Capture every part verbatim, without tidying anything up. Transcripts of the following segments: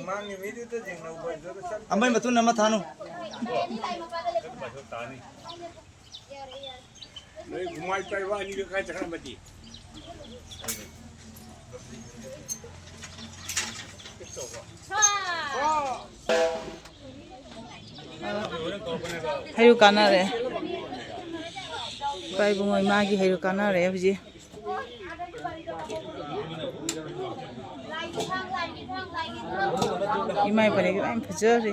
ꯃꯥꯡꯉꯤ ꯃꯤꯗꯨꯗ ꯌꯦꯡꯅꯧꯕ ꯑꯗꯨꯗ ꯆꯠ ꯑꯃꯩ ꯃꯇꯨꯡ ꯑꯃ ꯊꯥꯅꯨ꯫ ꯅꯣꯏ ꯒꯨꯃꯥꯏ ꯄꯥꯏꯕ ꯑꯅꯤꯗꯨ ꯀꯥꯏ ꯆꯠꯈ꯭ꯔꯃꯗꯤ? ꯍꯩꯔꯨꯛ ꯀꯥꯟꯅꯔꯦ꯫ ꯏꯄꯥ ꯏꯕꯨꯡꯉꯣ ꯏꯃꯥꯒꯤ ꯍꯩꯔꯨꯛ ꯀꯥꯟꯅꯔꯦ ꯍꯧꯖꯤꯛ꯫ ꯏꯃꯥꯏ ꯄꯔꯦꯡ ꯌꯥꯝ ꯐꯖꯔꯦ꯫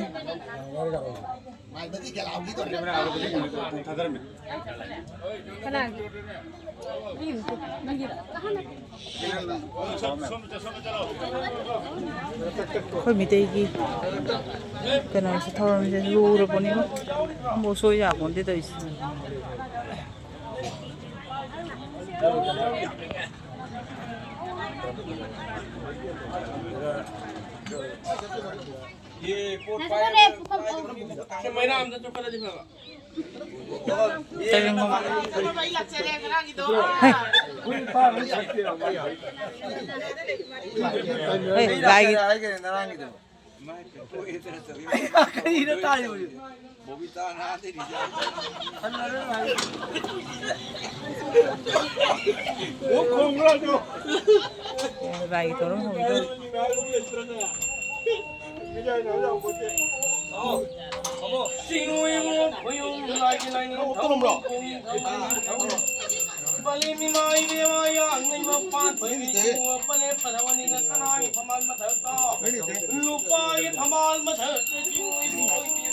ꯀꯅꯥꯒꯤ? ꯑꯩꯈꯣꯏ ꯃꯤꯇꯩꯒꯤ ꯀꯩꯅꯣꯁꯦ, ꯊꯧꯔꯝꯁꯦ ꯂꯨꯔꯕꯅꯤꯉꯣ꯫ ꯑꯃꯐꯥꯎ ꯁꯣꯏ ꯌꯥꯄꯣꯟꯇꯦ ꯇꯧꯔꯤꯁꯦ꯫ ꯁꯤ ꯃꯩꯔꯥ ꯑꯝꯇ ꯆꯨꯞꯄꯗꯗꯤ ꯐꯕ꯫ ꯀꯔꯤꯅꯣ? ꯍꯩ, ꯂꯥꯏꯒꯤ ꯀꯔꯤꯅꯣ ꯇꯥꯔꯤꯕ? ꯂꯥꯏꯒꯤ ꯊꯧꯔꯝ ꯍꯧꯗꯣꯔꯦ꯫ ꯆꯤꯡꯂꯣꯏꯕꯨ ꯈꯣꯏꯌꯨꯝ ꯂꯥꯏꯒꯤ ꯂꯥꯏꯅꯤꯡꯊꯧ ꯀꯣꯡꯊꯧ ꯕꯂꯤ ꯃꯤꯃꯥꯏ ꯕꯦꯃꯥꯏ ꯌꯥꯡꯅꯩ ꯃꯄꯥꯟ ꯊꯣꯏꯕꯤ ꯆꯤꯡꯉꯨ ꯄꯂꯦ ꯐꯖꯕꯅꯤꯅ ꯁꯅꯥꯒꯤ ꯐꯝꯕꯥꯜ ꯃꯊꯛꯇ ꯂꯨꯄꯥꯒꯤ ꯐꯝꯕꯥꯜ ꯃꯊꯛꯇ ꯆꯤꯡꯂꯣꯏꯕꯨ ꯈꯣꯏꯕꯤ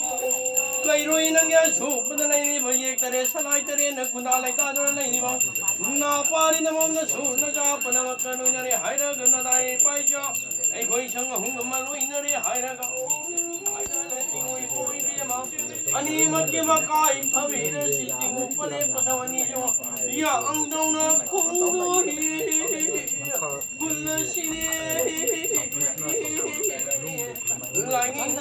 ꯂꯩꯔꯣꯏ ꯅꯪꯒꯤ ꯑꯁꯨꯞꯄꯗ ꯂꯩꯔꯤꯕ ꯌꯦꯛ ꯇꯔꯦꯠ ꯁꯂꯥꯏ ꯇꯔꯦꯠꯅ ꯈꯨꯟꯗꯥ ꯂꯩꯇꯥꯗꯨꯅ ꯂꯩꯔꯤꯕ ꯅꯥꯄꯥꯔꯤ ꯅꯃꯣꯝꯅꯁꯨ ꯅꯆꯥ ꯄꯨꯝꯅꯃꯛꯀ ꯂꯣꯏꯅꯔꯦ ꯍꯥꯏꯔꯒ ꯅꯗꯥꯏ ꯏꯄꯥ ꯏꯆꯥ ꯑꯩꯈꯣꯏ ꯁꯪ ꯑꯍꯨꯝ ꯑꯃ ꯂꯣꯏꯅꯔꯦ ꯍꯥꯏꯔꯒ ꯍꯥꯏꯗꯅ ꯆꯤꯡꯉꯣꯏ ꯀꯣꯏꯕꯤ ꯑꯃ ꯑꯅꯤꯃꯛꯀꯤ ꯃꯀꯥꯏ ꯊꯕꯤꯔ ꯁꯤ ꯆꯤꯡꯉꯨ ꯄꯂꯦ ꯄꯊꯧ ꯑꯅꯤꯁꯨ ꯌꯥꯡꯗꯧꯅ ꯈꯣꯡꯗꯣꯔꯤ ꯈꯨꯜ ꯑꯁꯤꯅꯦ ꯂꯥꯏꯅꯤꯡ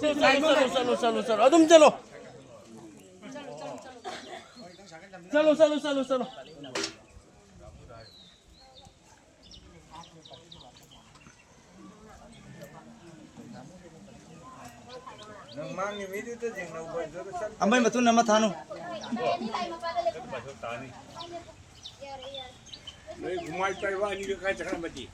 ꯆꯠꯂꯣ, ꯆꯠꯂꯣ, ꯆꯠꯂꯣ, ꯆꯠꯂꯣ, ꯆꯠꯂꯣ, ꯑꯗꯨꯝ ꯆꯠꯂꯣ꯫ ꯆꯠꯂꯣ, ꯆꯠꯂꯣ, ꯆꯠꯂꯣ, ꯆꯠꯂꯣ꯫ ꯅꯪ ꯃꯥꯡꯉꯤ ꯃꯤꯗꯨꯗ ꯌꯦꯡꯅꯧꯕ, ꯑꯗꯨꯗ ꯆꯠ- ꯑꯃꯒꯤ ꯃꯇꯨꯡꯗ ꯑꯃ ꯊꯥꯅꯨ꯫ ꯅꯣꯏ ꯈꯨꯃꯥꯏ ꯄꯥꯏꯕ ꯑꯅꯤꯗꯨ ꯀꯥꯏ ꯆꯠꯈ꯭ꯔꯃꯗꯤ?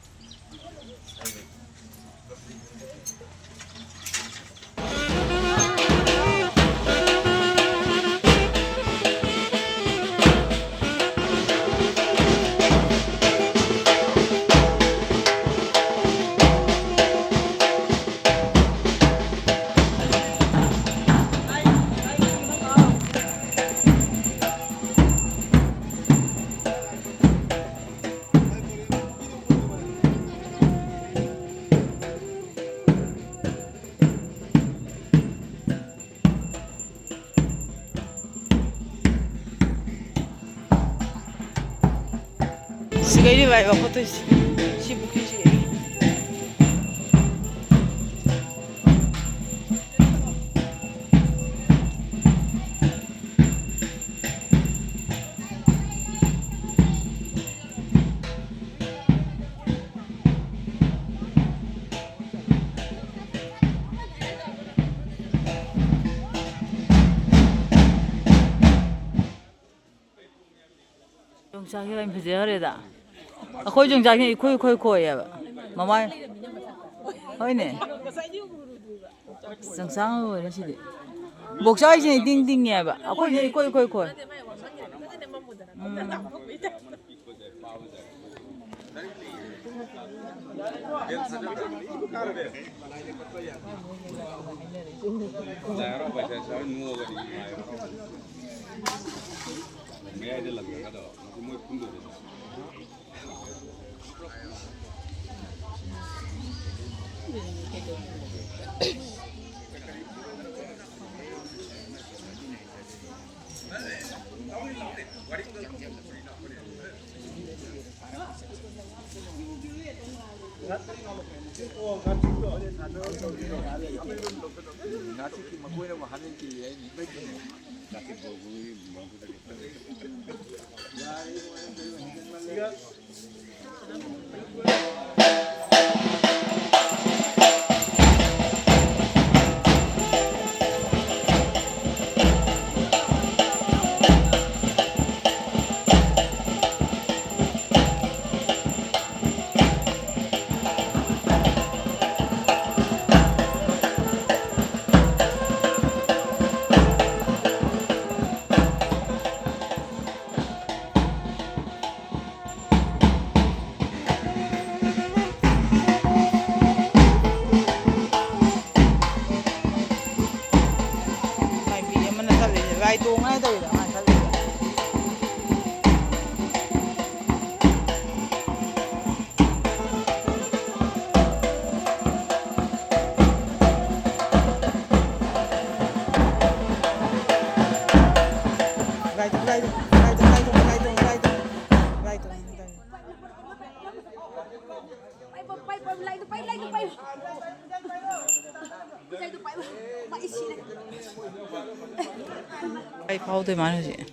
ꯁꯤꯒꯩꯅꯦ ꯚꯥꯏ ꯋꯥꯈꯣꯠꯇꯣꯏꯁꯦ꯫ ꯁꯤ ꯄꯨꯈ꯭ꯔꯤꯁꯤꯒꯩ꯫ ꯌꯣꯡꯆꯥꯛꯁꯦ ꯌꯥꯝ ꯐꯖꯈ꯭ꯔꯦꯗ꯫ ꯑꯩꯈꯣꯏ ꯌꯣꯡꯆꯥꯛꯁꯦ ꯏꯈꯣꯏ ꯏꯈꯣꯏ ꯈꯣꯏꯌꯦꯕ꯫ ꯃꯃꯥꯏ꯫ ꯍꯣꯏꯅꯦ꯫ ꯆꯪꯁꯥꯡ ꯂꯣꯏꯔꯦ ꯁꯤꯗꯤ꯫ ꯕꯣꯛꯆꯥꯏꯁꯤꯅ ꯏꯇꯤꯡ ꯇꯤꯡꯉꯦꯕ꯫ ꯑꯩꯈꯣꯏꯁꯤꯅ ꯏꯈꯣꯏ ꯏꯈꯣꯏ ꯈꯣꯏ꯫ ꯎꯝ꯫ ꯒꯥꯔꯤ ꯇꯣꯡꯉ ꯇꯧꯔꯤꯔꯣ ꯃꯥ ꯆꯠꯂꯤꯗꯣ? ꯒꯥꯔꯤ ꯇꯣꯡ, ꯒꯥꯔꯤ ꯇꯣꯡ, ꯒꯥꯔꯤ ꯇꯣꯡ, ꯒꯥꯔꯤ ꯇꯣꯡ, ꯒꯥꯔꯤ ꯇꯣꯡ, ꯒꯥꯔꯤ ꯇꯣꯡ, ꯒꯥꯔꯤ ꯇꯣꯡ, ꯒꯥꯔꯤ ꯇꯣꯡ, ꯒꯥꯔꯤ ꯇꯣꯡ, ꯒꯥꯔꯤ ꯇꯣꯡ, ꯒꯥꯔꯤ ꯇꯣꯡ꯫ ꯄꯥꯏꯕ, ꯄꯥꯏꯕ, ꯂꯥꯏꯗꯨ ꯄꯥꯏ, ꯂꯥꯏꯗꯨ ꯄꯥꯏ꯫ ꯂꯥꯏꯗꯨ ꯄꯥꯏꯕ꯫ ꯃꯥ ꯏꯁꯤꯔꯦ꯫ ꯑꯩ ꯐꯥꯎꯗꯣꯏ ꯃꯥꯅꯤ ꯍꯧꯖꯤꯛ꯫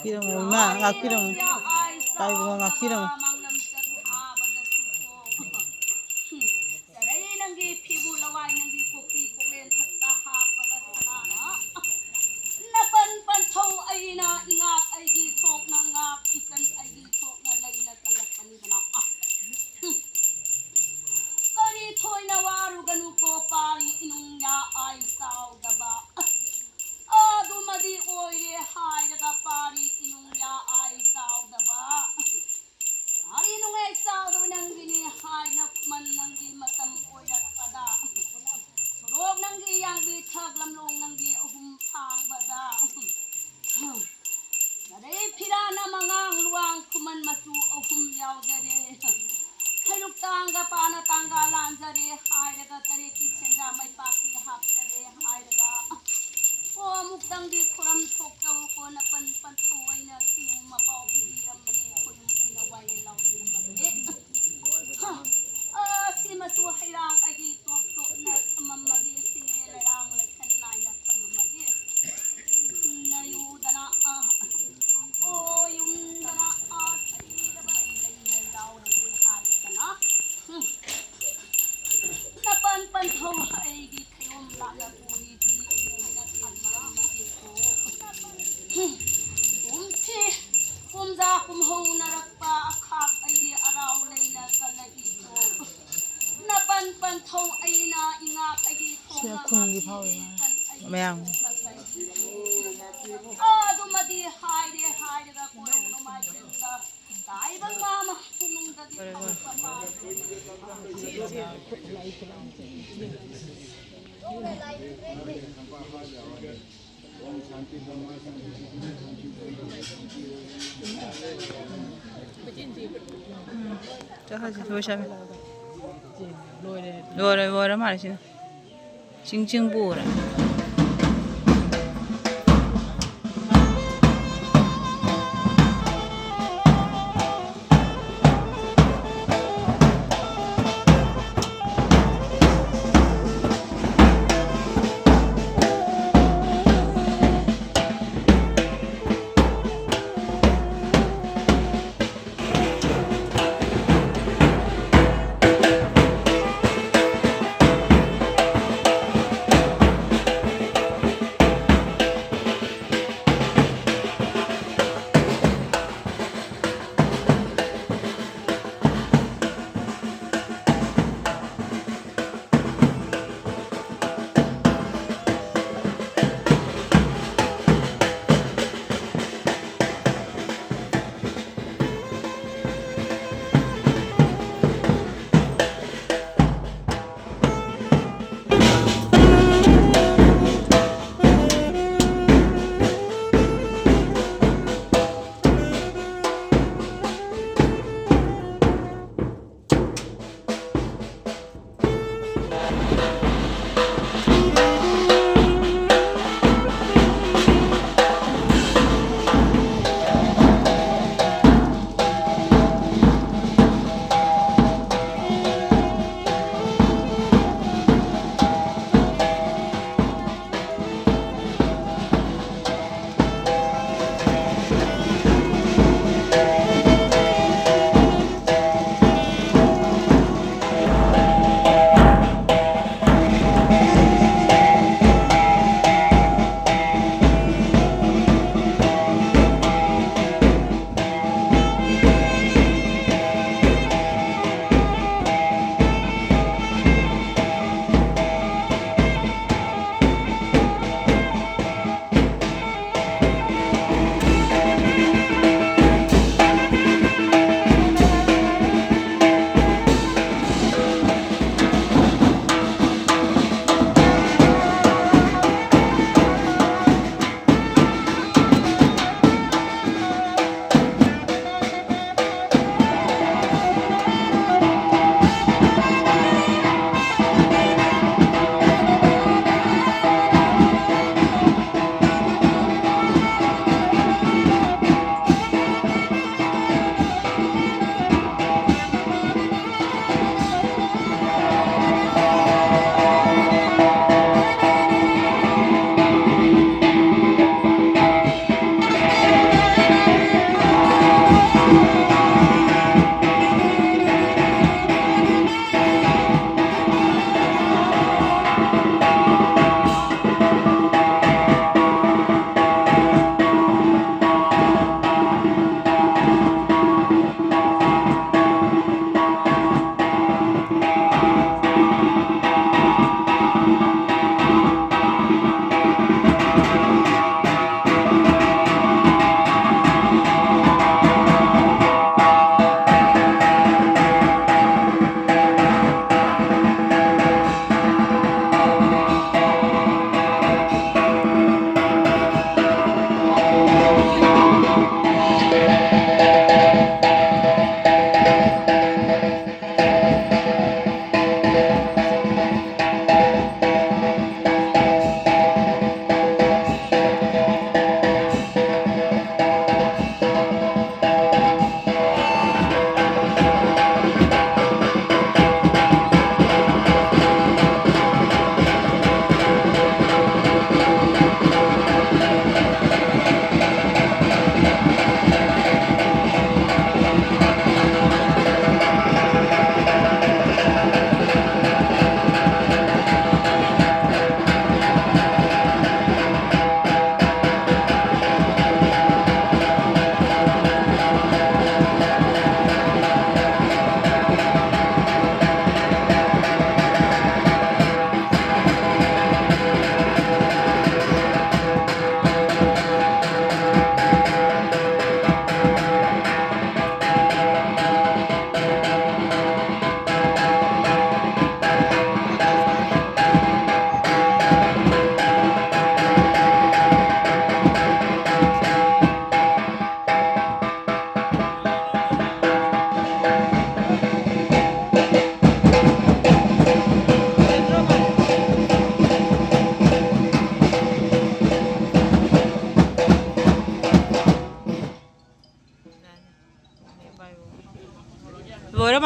ꯉꯥꯛꯄꯤꯔꯝꯃꯣ, ꯏꯃꯥ, ꯉꯥꯛꯄꯤꯔꯝꯃꯣ꯫ ꯏꯄꯥ ꯏꯕꯨꯡꯉꯣ, ꯉꯥꯛꯄꯤꯔꯝꯃꯣ꯫ ꯆꯔꯩ ꯅꯪꯒꯤ ꯐꯤꯕꯨ ꯂꯋꯥꯏ ꯅꯪꯒꯤ ꯀꯣꯛꯄꯤ ꯀꯣꯛꯂꯦꯟ ꯊꯛꯇ ꯍꯥꯞꯄꯒ ꯁꯅꯥꯅ ꯅꯄꯟ ꯄꯟꯊꯧ ꯑꯩꯅ ꯏꯉꯥꯛ ꯑꯩꯒꯤ ꯊꯣꯛꯅ ꯉꯥꯛ ꯏꯀꯟ ꯑꯩꯒꯤ ꯊꯣꯛꯅ ꯂꯩꯅ ꯀꯜꯂꯛꯄꯅꯤꯗꯅ꯫ ꯀꯔꯤ ꯊꯣꯏꯅ ꯋꯥꯔꯨꯒꯅꯨꯀꯣ ꯄꯥꯔꯤ ꯏꯅꯨꯡ ꯌꯥ ꯑꯥꯏ ꯆꯥꯎꯗꯕ꯫ ꯑꯗꯨꯃꯗꯤ ꯑꯣꯏꯔꯦ ꯍꯥꯏꯔꯒ ꯄꯥꯔꯤ ꯏꯅꯨꯡ ꯌꯥ ꯑꯥꯏ ꯆꯥꯎꯗꯕ꯫ ꯄꯥꯔꯤ ꯅꯨꯡꯉꯥꯏ ꯆꯥꯎꯗꯕ ꯅꯪꯒꯤꯅꯤ ꯍꯥꯏꯅ ꯈꯨꯃꯟ ꯅꯪꯒꯤ ꯃꯇꯝ ꯑꯣꯏꯔꯛꯄꯗ꯫ ꯁꯣꯔꯣꯛ ꯅꯪꯒꯤ ꯌꯥꯡꯕꯤ ꯊꯛ ꯂꯝꯂꯣꯡ ꯅꯪꯒꯤ ꯑꯍꯨꯝ ꯐꯥꯡꯕꯗ꯫ ꯑꯗꯩ ꯐꯤꯔꯥꯅ ꯃꯉꯥꯡ ꯂꯨꯋꯥꯡ ꯈꯨꯃꯟ ꯃꯆꯨ ꯑꯍꯨꯝ ꯌꯥꯎꯖꯔꯦ꯫ ꯈꯩꯔꯨꯛ ꯇꯥꯡꯒ ꯄꯥꯅ ꯇꯥꯡꯒ ꯂꯥꯟꯖꯔꯦ ꯍꯥꯏꯔꯒ ꯇꯔꯦꯠꯀꯤ ꯁꯦꯟꯖꯥ ꯃꯩꯄꯥꯛꯀꯤ ꯍꯥꯞꯆꯔꯦ ꯍꯥꯏꯔꯒ꯫ ꯑꯣ ꯑꯃꯨꯛꯇꯪꯗꯤ ꯈꯨꯔꯝ ꯊꯣꯛꯆꯧꯀꯣ ꯅꯄꯟ ꯄꯟꯊꯧ ꯑꯩꯅ ꯆꯤꯡ ꯃꯄꯥꯎ ꯄꯤꯕꯤꯔꯝꯕꯅꯤ ꯈꯨꯅꯨꯡ ꯑꯩꯅ ꯋꯥꯌꯦꯜ ꯂꯥꯎꯕꯤꯔꯝꯕꯅꯦ꯫ ꯑ, ꯁꯤꯃꯁꯨ ꯍꯩꯔꯥꯡ ꯑꯩꯒꯤ ꯇꯣꯞ ꯇꯣꯞꯅ ꯊꯝꯃꯝꯃꯒꯦ ꯁꯤꯡꯉꯦ ꯂꯩꯔꯥꯡ ꯂꯩꯈꯟ ꯅꯥꯏꯅ ꯊꯝꯃꯝꯃꯒꯦ꯫ ꯅꯌꯨꯗꯅ ꯑ, ꯑꯣ ꯌꯨꯝꯗꯅ ꯑ, ꯁꯤꯗ ꯃꯩ ꯂꯩꯅ ꯌꯥꯎꯔꯒꯦ ꯍꯥꯏꯔꯗꯅ꯫ ꯎꯝ꯫ ꯅꯄꯟ ꯄꯟꯊꯧ ꯑꯩꯒꯤ ꯊꯌꯣꯝ ꯂꯥꯛꯅ ꯄꯨꯔꯤꯗꯤ ꯏꯕꯨꯡꯅ ꯊꯝꯃꯝꯃꯒꯦꯀꯣ꯫ ꯎꯝ꯫ ꯀꯨꯝꯁꯤ ꯀꯨꯝꯖꯥ ꯀꯨꯝꯍꯧꯅꯔꯛꯄ ꯑꯈꯥꯛ ꯑꯩꯒꯤ ꯑꯔꯥꯎ ꯂꯩꯅ ꯀꯜꯂꯛꯏꯀꯣ꯫ ꯅꯄꯟ ꯄꯟꯊꯧ ꯑꯩꯅ ꯏꯉꯥꯛ ꯑꯩꯒꯤ ꯁꯤꯅ ꯊꯣꯡꯅ ꯈꯨꯟꯒꯤ ꯉꯥꯛꯄꯤꯒꯦ ꯐꯥꯎꯔꯤꯕ ꯀꯟ ꯑꯩꯒꯤ ꯃꯌꯥꯝ꯫ ꯊꯣꯡꯅ ꯀꯜꯂꯛꯏꯀꯣ꯫ ꯑꯗꯨꯃꯗꯤ ꯍꯥꯏꯔꯦ ꯍꯥꯏꯔꯒ ꯀꯣꯔꯧ ꯅꯣꯡꯃꯥꯏꯖꯤꯡꯗ ꯇꯥꯏꯕꯪ ꯃꯥꯃ ꯄꯨꯛꯅꯨꯡꯗꯒꯤ ꯂꯣꯏꯔꯦ, ꯂꯣꯏꯔꯦ꯫ ꯐꯪꯕ ꯄꯥꯝꯃꯤ꯫ ꯆꯠꯈ꯭ꯔꯁꯤ, ꯂꯣꯏꯁꯜꯂꯦ꯫ ꯂꯣꯏꯔꯦ, ꯂꯣꯏꯔꯦ ꯃꯥꯜꯂꯦ ꯁꯤꯅ꯫ ꯆꯤꯡ ꯆꯤꯡ ꯄꯨꯔꯦ꯫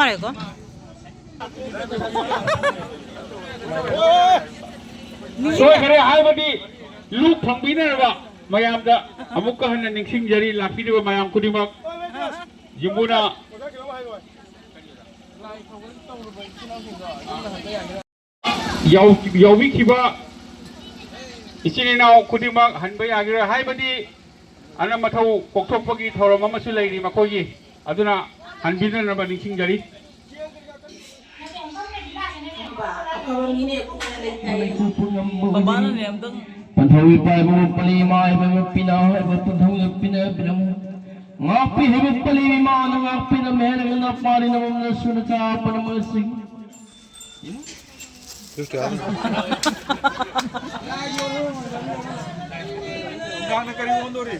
ꯉꯥꯏꯈꯣ꯫ ꯁꯣꯏꯈꯔꯦ ꯍꯥꯏꯕꯗꯤ ꯂꯨꯛ ꯐꯪꯕꯤꯅꯅꯕ ꯃꯌꯥꯝꯗ ꯑꯃꯨꯛꯀ ꯍꯟꯅ ꯅꯤꯡꯁꯤꯡꯖꯔꯤ꯫ ꯂꯥꯛꯄꯤꯔꯤꯕ ꯃꯌꯥꯝ ꯈꯨꯗꯤꯡꯃꯛ ꯌꯨꯝꯕꯨꯅ ꯌꯥꯎ-, ꯌꯥꯎꯕꯤꯈꯤꯕ ꯏꯆꯤꯟ ꯏꯅꯥꯎ ꯈꯨꯗꯤꯡꯃꯛ ꯍꯟꯕ ꯌꯥꯈꯤꯔꯣꯏ ꯍꯥꯏꯕꯗꯤ ꯑꯅ ꯃꯊꯧ ꯀꯣꯛꯊꯣꯛꯄꯒꯤ ꯊꯧꯔꯝ ꯑꯃꯁꯨ ꯂꯩꯔꯤ ꯃꯈꯣꯏꯒꯤ, ꯑꯗꯨꯅ ꯍꯟꯕꯤꯗꯅꯕ ꯅꯤꯡꯁꯤꯡꯖꯔꯤ꯫ ꯑꯐꯕ ꯃꯤꯅꯦ ꯀꯨꯏꯅ ꯂꯩꯇꯥꯏ꯫ ꯃꯕꯥꯅꯅꯦ ꯑꯝꯇꯪ ꯄꯟꯊꯧ ꯏꯄꯥ ꯏꯕꯨꯡ ꯄꯂꯤ ꯏꯃꯥ ꯏꯕꯦꯝꯃ ꯄꯤꯅꯥ ꯍꯥꯏꯕ ꯄꯟꯊꯧ ꯄꯤꯅꯕꯤꯔꯝꯃꯨ꯫ ꯉꯥꯛꯄꯤ ꯍꯥꯏꯕ ꯄꯂꯤ ꯏꯃꯥꯅ ꯉꯥꯛꯄꯤꯔꯝꯃꯦ ꯍꯥꯏꯔꯒ ꯅꯄꯥꯔꯤ ꯅꯃꯝꯅ ꯁꯨꯅ ꯆꯥ ꯄꯅꯃꯁꯤꯡ꯫ ꯅꯨꯡꯗꯥꯡꯗ ꯀꯔꯤ ꯑꯣꯟꯗꯣꯔꯤ?